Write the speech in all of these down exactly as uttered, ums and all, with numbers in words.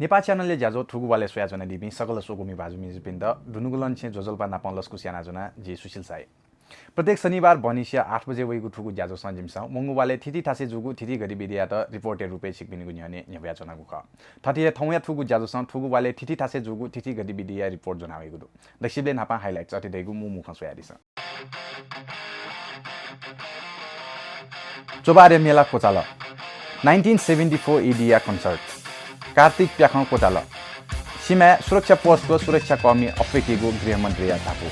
नेपाः च्यानलया ज्याझ्वः थुगु वालय् स्वयाच्वनादीपिं सकल स्वकुमि भाजु मय्जुपिन्त दुनुगलंनिसें ज्वजलपा नापं लसकुस यानाच्वना, जि सुशील साई। प्रत्येक शनिबार बहनिसिया आठ बजे वइगु थुगु ज्याझ्वलय् जिमिसं वंगु वालय् थीथी थासय् जूगु थीथी गतिविधियात रिपोर्टया रूपय् छिकपिनिगु न्ह्यःने न्ह्यब्वयाच्वनागु खः। थथे हे थौंया थुगु ज्याझ्वलय् थुगु वालय् थीथी थासय् जूगु थीथी गतिविधिया रिपोर्ट ज्वनावइगु दु। दक्वसिबलय् न्हापां highlights अथे धइगु मू मू खँ स्वयादिसँ। चोभारया मेला क्वचाल। नाइन्टिन सेभेन्टी फोर एडीया concert। कार्तिक प्याखं क्वचाल। सिमाय् सुरक्षा post व सुरक्षाकर्मी अप्वय्केगु गृहमन्त्रीया धापू।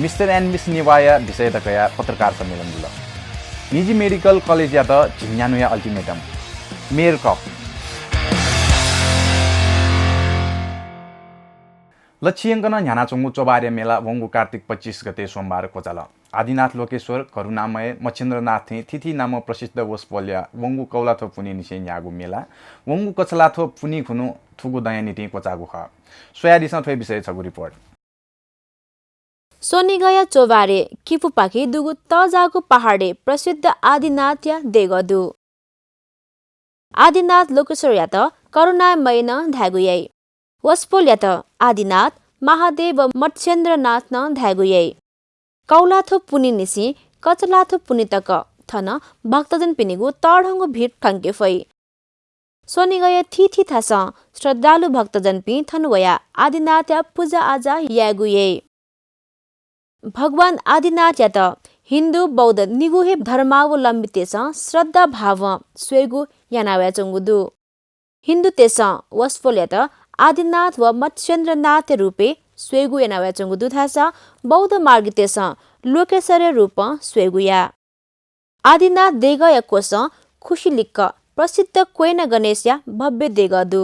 Mister and Miss नेवाःया विषयत कयाः पत्रकार सम्मेलन जुल। निजी medical कलेजयात झिंन्यान्हुया ultimatum। Mayor cup. लच्छियंकनं न्ह्यानाच्वंगु चोभारया मेला वंगु कार्तिक पच्चिस गते सोमबार क्वचाल। आदिनाथ लोकेश्वर, करुणामय, मच्छेन्द्रनाथ थें थीथी नामं प्रसिद्ध वसपोलया वंगु कौलाथ्व पुन्हिनिसें न्ह्याःगु मेला वंगु कछलाथ्व पुन्हि खुन्हु थुगु दँया निंतिं क्वचाःगु खः। स्वयादिसँ थ्व विषयय् छगू रिपोर्ट। स्वनिगःया चोभारय् किपूपाखे दुगु तःजाःगु पहाडय् प्रसिद्ध आदिनाथया देगः दु। आदिनाथ लोकेश्वरयात करुणामय नं धायेगु याइ। वसपोलयात आदिनाथ, महादेव व मच्छेन्द्रनाथ नं धायेगु याइ। कौलाथ्व पुन्हिनिसें कछलाथ्व पुन्हि तक थन भक्तजनपिनिगु तःधंगु भिड खंके फइ। स्वनिगःया थीथी थासं श्रद्धालु भक्तजनपिं थन वयाः आदिनाथया पुजाआजा यायेगु याइ। भगवान आदिनाथयात हिन्दू, बौद्ध निगू हे धर्मावलम्बीतय्सं श्रद्धा भावं स्वयेगु याना वयाच्वंगु दु। हिन्दूतय्सं वसपोलयात आदिनाथ व मच्छेन्द्रनाथया रूपय् स्वयेगु याना वयाच्वंगु दु धाःसा बौद्ध मार्गीतय्सं लोकेश्वरया रूपं स्वयेगु याः। आदिनाथ देगःया क्वसं खुसिलिक्क प्रसिद्ध क्वय्ना गणेशया भव्य देगः दु।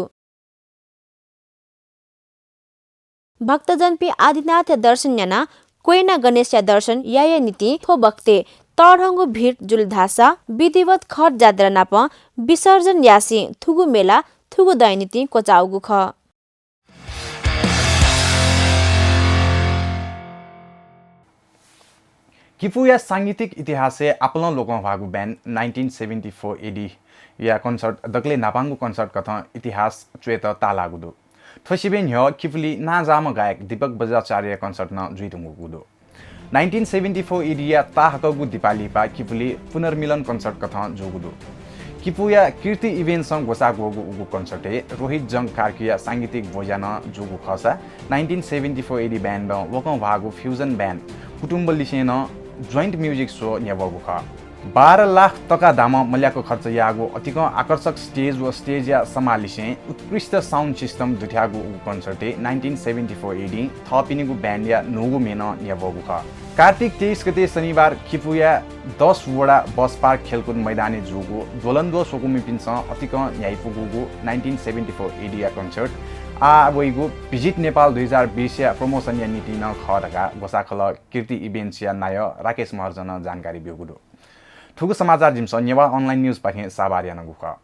भक्तजनपिं आदिनाथया दर्शन यानाः क्वय्ना गणेशया दर्शन यायेया निंतिं थ्व बखतय् तःधंगु भिड जुल धाःसा विधिवत खटजात्रा नाप विसर्जन यासें थुगु मेला थुगु दँया निंतिं क्वचाःगु खः। किपूया सांगीतिक इतिहासय् आपालं लोकंह्वाःगु band नाइन्टिन सेभेन्टी फोर एडीया concert दकलय् न्हापांगु concert कथं इतिहास च्वयेत ताःलाःगु दु। थ्व सिबें न्ह्यः किपुली नांजाःम्ह गायक दीपक बज्राचार्यया concert नं जुइधुंकूगु दु। नाइन्टिन सेभेन्टी फोर एडीया ताःहाकःगु दिपाः लिपा किपुली पुनर्मिलन concert कथं जूगु दु। किपूया कीर्ति Events-ं ग्वसाः ग्वःगु उगु concert-य् रोहित जंग कार्कीया सांगीतिक ब्वज्या नं जूगु खःसा नाइन्टिन सेभेन्टी फोर एडी band-ं लोकंह्वाःगु fusion band कुटुम्बलिसें नं joint music show न्ह्यब्वःगु खः। बाह्र लाख तका दामं मल्याक खर्च याःगु अतिकं आकर्षक stage व stage-या समालिसें उत्कृष्ट sound system दुथ्याःगु उगु concert-य् नाइन्टिन सेभेन्टी फोर एडीं थःपिनिगु band-या न्हूगु म्ये नं न्ह्यब्वःगु खः। कार्तिक तेइस गते शनिबार किपूया दस वडा बस पार्क खेलकुद मैदानय् जूगु ज्वलंद्वः स्वकुमिपिन्सं अतिकं न्ह्याइपुगूगु नाइन्टिन सेभेन्टी फोर एडीया concert आः वइगु Visit Nepal दुई हजार बिसया promotion-या निंतिं नं खः धकाः ग्वसाःखलः कीर्ति Events-या नायः राकेश महर्जनं जानकारी ब्यूगु दु। थुगु समाचार जिमिसं नेवाः online news पाखें साभार यानागु खः।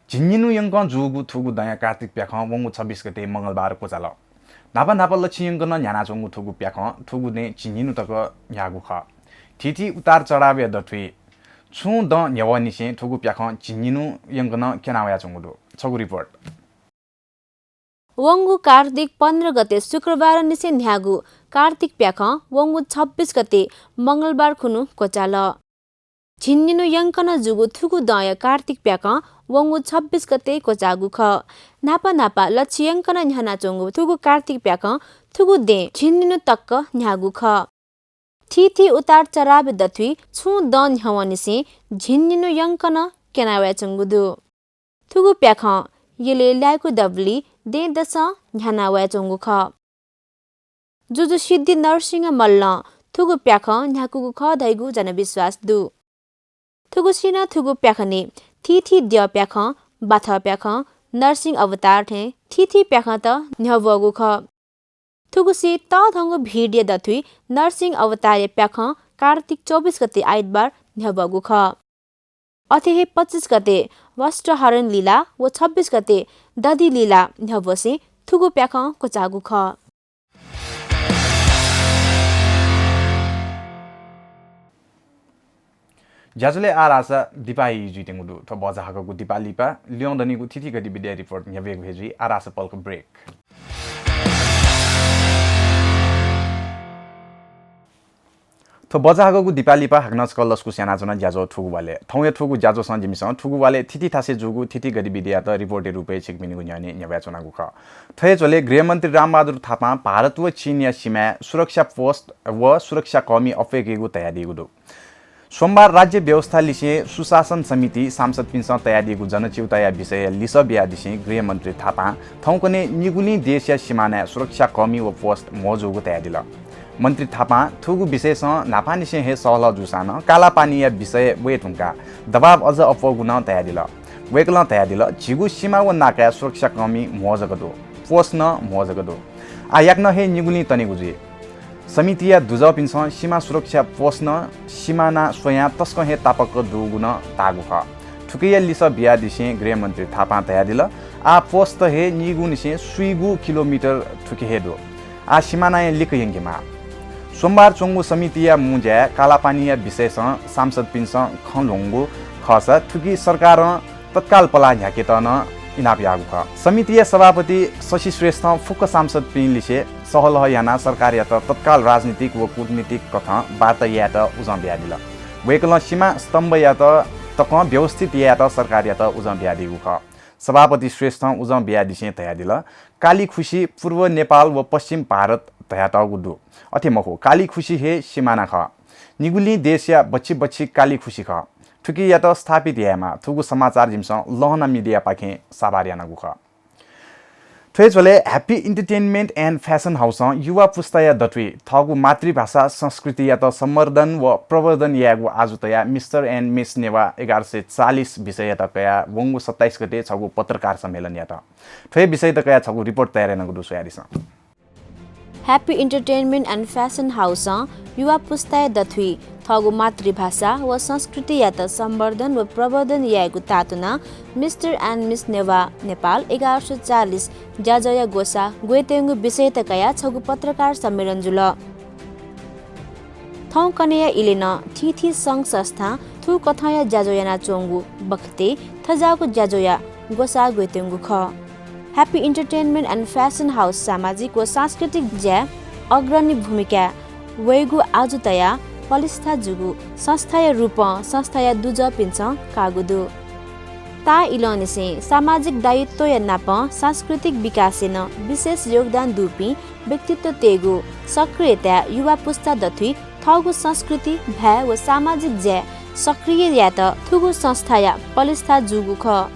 झिंनिन्हु यंकं जूगु थुगु दँया कार्तिक प्याखं वंगु छब्बिस गते मंगलबार क्वचाल। न्हापा न्हापा लच्छि यंकनं न्ह्यानाच्वंगु थुगु प्याखं थुगु दँय् झिंनिन्हु तक न्ह्याःगु खः। थीथी उतार चढावया दथुइ छुं दँ न्ह्यवंनिसें थुगु प्याखं झिंनिन्हु यंकनं क्यना वयाच्वंगु दु। छगू रिपोर्ट। वंगु कार्तिक पन्ध्र गते शुक्रबारनिसें न्ह्याःगु कार्तिक प्याखं वंगु छब्बिस गते मंगलबार खुन्हु क्वचाल। झिंनिन्हु यंकनं जूगु थुगु दँया कार्तिक प्याखं वंगु छब्बिस गते क्वचाःगु खः। न्हापा न्हापा लच्छि यंकनं न्ह्यानाच्वंगु थुगु कार्तिक प्याखं थुगु दँय् झिंनिन्हु तक न्ह्याःगु खः। थीथी उतार चढावया दथुइ छुं दँ न्ह्यवंनिसें झिंनिन्हु यंकनं क्यना वयाच्वंगु दु। थुगु प्याखं यलय् लाय्कू दबुलिइ दँय्‌दसं न्ह्याना वयाच्वंगु खः। जुजु सिद्धि नरसिंह मल्लं थुगु प्याखं न्ह्याकूगु खः धइगु जनविश्वास दु। थुगुसिनं थुगु प्याखनय् थीथी द्यः प्याखं, बाथः प्याखं, नरसिंह अवतार थें थीथी प्याखंत न्ह्यब्वःगु खः। थुगुसी तःधंगु भिडया दथुइ नरसिंह अवतारया प्याखं कार्तिक चौबिस गते आइतबार न्ह्यब्वःगु खः। अथे हे पच्चिस गते वस्त्रहरण लीला व छब्बिस गते दधि लीला न्ह्यब्वसें थुगु प्याखं क्वचाःगु खः। ज्याझ्वलय् आः धाःसा दिपाः हे जुइत्यंगु दु। थ्व बझाहाकःगु दिपाः लिपा ल्यं दनिगु थीथी गतिविधिया report न्ह्यब्वयेगु हे जुइ। आः धाःसा पलख break। थ्व बझाहाकःगु दिपाः लिपा हाकनं छकः लसकुस यानाच्वना ज्याझ्वः थुगु वालय्। थौंया थुगु ज्याझ्वःसं जिमिसं थुगु वालय् थीथी थासय् जूगु थीथी गतिविधियात report-या रूपय् छिकपिनिगु न्ह्यःने न्ह्यब्वयाच्वनागु खः। थ्व हे झ्वलय् गृहमन्त्री रामबहादुर थापां भारत व चीनया सीमाय् सुरक्षा post व सुरक्षाकर्मी अप्वय्केगु धयादीगु दु। सोमबार राज्य व्यवस्था लिसें सुशासन समिति सांसदपिन्सं तयादीगु जनचिउताया विषयया लिसः बियादिसें गृहमन्त्री थापां थौंकन्हय् निगुलिं देशया सिमानाय् सुरक्षाकर्मी व post म्होजूगु धयादिल। मन्त्री थापां थुगु विषयसं न्हापांनिसें हे सहलह जूसां नं कालापानीया विषय वये धुंकाः दबाव अझ अप्वःगु नं धयादिल। वय्कलं धयादिल, झीगु सिमा व नाकाय् सुरक्षाकर्मी म्हो जक दु, post नं म्हो जक दु। आः याकनं हे निगुलिं तनेगु जुइ। समितिया दुजःपिन्सं सिमा सुरक्षा post नं सिमाना स्वयां तसकं हे तापाक दुगु नं धाःगु खः। थुकिया लिसः बियादिसें गृहमन्त्री थापां धयादिल, आः post हे नीगुनिसें स्वीगू किलोमिटर थुकी हे दु। आः सिमानाया लिक्क यंकेमाः। सोमबार च्वंगु समितिया मुँज्याय् कालापानीया विषयसं सांसदपिन्सं खँ ल्ह्वंगु खःसा थुकी सरकारं तत्काल पलाः न्ह्याकेत नं इनाप याःगु खः। समितिया सभापति शशि श्रेष्ठं फुक्क सांसदपिं लिसे सहलह यानाः सरकारयात तत्काल राजनीतिक व कूटनीतिक कथं वार्ता यायेत उजं बियादिल। वय्कलं सिमा स्तम्भयात तकं व्यवस्थित यायेत सरकारयात उजं बियादीगु खः। सभापति श्रेष्ठं उजं बियादिसें धयादिल, कालीखुसी पूर्व नेपाल व पश्चिम भारत धयातःगु दु। अथे मखु, कालीखुसी हे सिमाना खः। निगुलिं देशया बच्छि बच्छि कालीखुसी खः। थुकियात स्थापित यायेमाः। थुगु समाचार जिमिसं लहना मिडियापाखें साभार यानागु खः। थ्व हे झ्वलय् Happy Entertainment and Fashion House-ं युवा पुस्ताया दथुइ थःगु मातृभाषा संस्कृतियात संवर्धन व प्रवर्धन यायेगु आजु तयाः Mister and Miss Newa एघार सय चालिस विषययात कयाः वंगु सत्ताइस गते छगू पत्रकार सम्मेलन यात। थ्व हे विषययात कयाः छगू report तयार यानागु दु, स्वयादिसँ। Happy Entertainment and Fashion House-ं युवा पुस्ताया दथुइ थःगु मातृभाषा व संस्कृतियात संवर्धन व प्रवर्धन यायेगु तातुनाः Mister and Miss Newa Nepal एघार सय चालिस ज्याझ्वःया ग्वसाः ग्वयेत्यंगु विषययात कयाः छगू पत्रकार सम्मेलन जुल। थौंकन्हय्या इलय् नं थीथी संघ संस्थां थुकथंया ज्याझ्वः यानाच्वंगु बखतय् थज्याःगु ज्याझ्वःया ग्वसाः ग्वयेत्यंगु खः। Happy Entertainment and Fashion House सामाजिक व सांस्कृतिक ज्याय् अग्रणी भूमिकाय् वइगु आजु तयाः पलिस्था जूगु संस्थाया रूपं संस्थाया दुजःपिन्सं काःगु दु। ताः इलंनिसें सामाजिक दायित्वया नापं सांस्कृतिक विकासय् नं विशेष योगदान दुपिं व्यक्तित्वतय्गु सक्रियताय् युवा पुस्ता दथुइ थःगु संस्कृति, भाय् व सामाजिक ज्याय् सक्रिय यायेत थुगु संस्थाया पलिस्था जूगु खः।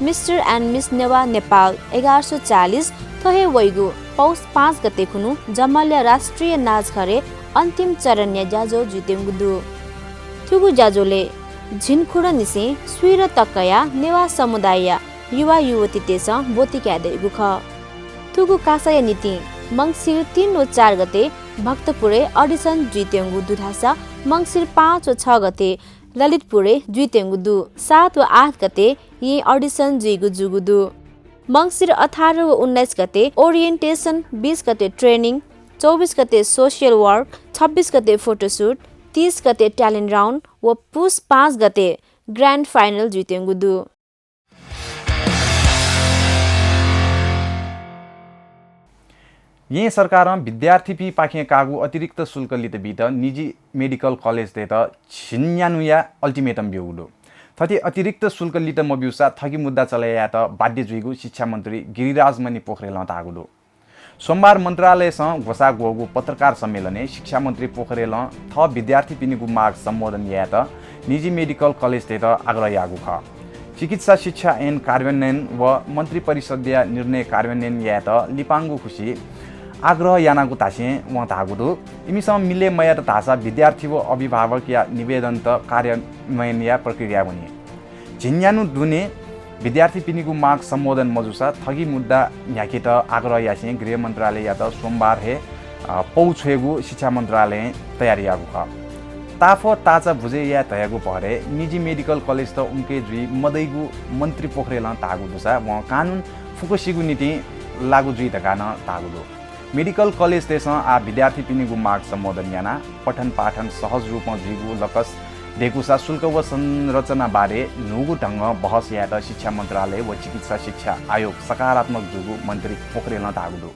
Mister and Miss Newa Nepal एघार सय चालिस थ्व हे वइगु पौष पाँच गते खुन्हु जमलया राष्ट्रिय नाचघरय् अन्तिम चरणया ज्याझ्वः जुइत्यंगु दु। थुगु ज्याझ्वलय् झिंखुदँनिसें स्वीदँ तकया नेवाः समुदायया युवा युवतीतय्सं ब्वति कायेदइगु खः। थुगु कासाया निंतिं मंसिर तीन व चार गते भक्तपुरय् audition जुइत्यंगु दु धाःसा मंसिर पाँच व छ गते ललितपुरय् जुइत्यंगु दु। सात व आठ गते येँ audition जुइगु जूगु दु। मंसिर अठार व उन्नाइस गते orientation, बीस गते training, चौबीस गते social work, छब्बीस गते photoshoot, तीस गते talent round व पुस पाँच गते grand final जुइत्यंगु दु। येँ सरकारं विद्यार्थीपिंपाखें काःगु अतिरिक्त शुल्क लित बीत निजी medical कलेजतय्त झिंन्यान्हुया ultimatum ब्यूगु दु। थथे अतिरिक्त शुल्क लित मब्यूसा थगि मुद्दा चले यायेत बाध्य जुइगु शिक्षा मन्त्री गिरिराजमणि पोखरेलं धाःगु दु। सोमबार मन्त्रालयसं ग्वसाः ग्वःगु पत्रकार सम्मेलनय् शिक्षा मन्त्री पोखरेलं थः विद्यार्थीपिनिगु माग सम्बोधन यायेत निजी medical कलेजतय्त आग्रह याःगु खः। चिकित्सा शिक्षा ऐन कार्यान्वयन व मन्त्रिपरिषद्या निर्णय कार्यान्वयन यायेत लिपांगु खुसि आग्रह यानागु धासें वं धाःगु दु। इमिसं मिले मयात धाःसा विद्यार्थी व अभिभावकया निवेदनत कार्यान्वयनया प्रक्रियाय् वनी। झिंन्यान्हु दुने विद्यार्थीपिनिगु माग सम्बोधन मजूसा थगि मुद्दा न्ह्याकेत आग्रह यासें गृह मन्त्रालययात सोमबार हे, अ, पौ छ्वयेगु शिक्षा मन्त्रालयं तयारी याःगु खः। ताफः ताचा बुझे याये धयागु भरय् निजी medical कलेजत उंके जुइ मदइगु मन्त्री पोखरेलं धाःगु दुसा वं कानून फुक्कसिगु निंतिं लागू जुइ धकाः नं धाःगु दु। Medical कलेजतय्सं आः विद्यार्थीपिनिगु माग सम्बोधन यानाः पठन पाठन सहज रूपं जुइगु लकस दय्‌कूसा शुल्क व संरचना बारे न्हूगु ढंगं बहस यायेत शिक्षा मन्त्रालय व चिकित्सा शिक्षा आयोग सकारात्मक जूगु मन्त्री पोखरेलं धाःगु दु।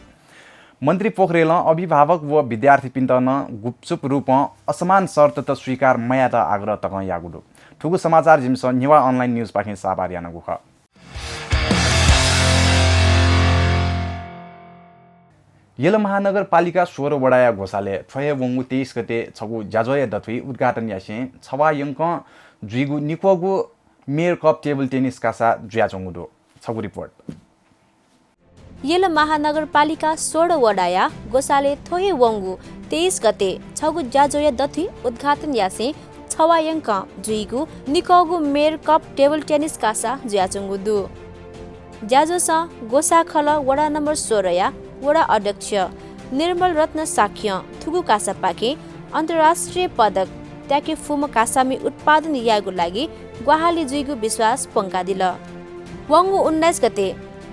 मन्त्री पोखरेलं अभिभावक व विद्यार्थीपिन्त नं गुपचुप रूपं असमान शर्तत स्वीकार मयायेत आग्रह तकं याःगु दु। थुगु समाचार जिमिसं नेवाः अनलाइन न्युजपाखें साभार यानागु खः। यल महानगरपालिका सोह्र वडाया ग्वसालय् थ्व हे वंगु तेइस गते छगू ज्याझ्वःया दथुइ उद्घाटन यासें छवाः यंकं जुइगु निक्वःगु मेयर कप टेबल टेनिस कासा जुयाच्वंगु दु। छगू रिपोर्ट। यल महानगरपालिका सोह्र वडाया ग्वसालय् थ्व हे वंगु तेइस गते छगू ज्याझ्वःया दथुइ उद्घाटन यासें छवाः यंकं जुइगु निक्वःगु मेयर कप टेबल टेनिस कासा जुयाच्वंगु दु। ज्याझ्वलय् ग्वसाः खलः वडा नम्बर सोह्रया वडा अध्यक्ष निर्मल रत्न शाक्यं थुगु कासापाखें अन्तर्राष्ट्रिय पदक त्याके फुम्ह कासामि उत्पादन यायेगु लागि ग्वाहालि जुइगु विश्वास प्वंकादिल। वंगु उन्नाइस गते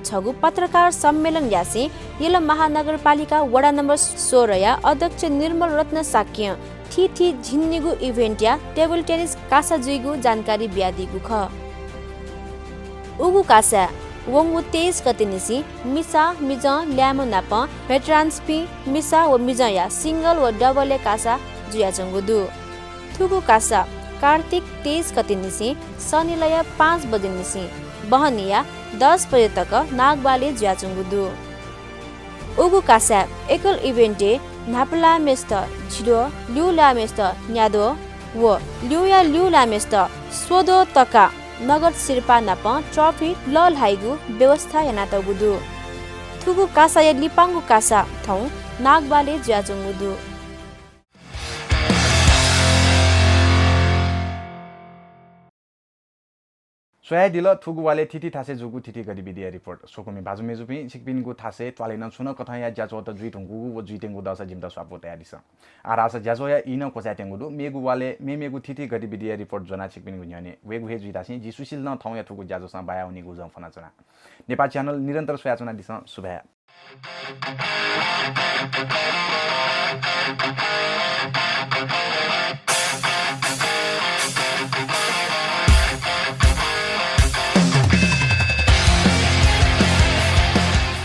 छगू पत्रकार सम्मेलन यासें यल महानगरपालिका वडा नम्बर सोह्रया अध्यक्ष निर्मल रत्न शाक्यं थीथी झिंनिगू इभेन्टया टेबल टेनिस कासा जुइगु जानकारी बियादीगु खः। उगु कासाय् वंगु तेइस गते निसें मिसा मिजं ल्याय्म्ह नाप भेटरान्सपिं मिसा व मिजंया सिंगल व डबलया कासा जुयाच्वंगु दु। थुगु कासा कार्तिक तेइस गते निसें सनिलया पाँच बजे निसें बहनिया दस बजे तक नागबालय् जुयाच्वंगु दु। उगु कासाय् एकल इभेन्टय् न्हापालाःम्हेसित झिद्वः, ल्यूलाःम्हेसित न्याद्वः व ल्यूया ल्यूलाःम्हेसित स्वद्वः तका नगद सिरपाः नाप ट्रफी लःल्हाइगु व्यवस्था यानातःगु दु। थुगु कासाया लिपांगु कासा थौं नागबालय् जुयाच्वंगु दु। स्वयादिल थुगु वालय् थीथी थासय् जूगु थीथी गतिविधिया रिपोर्ट। स्वकुमि भाजु मय्जुपिं, छिकपिनिगु थासय् त्वालय् नं छुं नं कथंया ज्याझ्वःत जुइधुंकूगु व जुइत्यंगु दःसा जिमित स्वापू तयादिसँ। आः धाःसा ज्याझ्वःया ई नं क्वचायेत्यंगु दु। मेगु वालय् मेमेगु थीथी गतिविधिया रिपोर्ट ज्वनाः छिकपिनिगु न्ह्यःने वयेगु हे जुइ धासें जि सुशील नं थौंया थुगु ज्याझ्वलय् बायावनीगु उजं फ्वनाच्वना। नेपाः च्यानल निरन्तर स्वयाच्वनादिसँ। सुभाय्।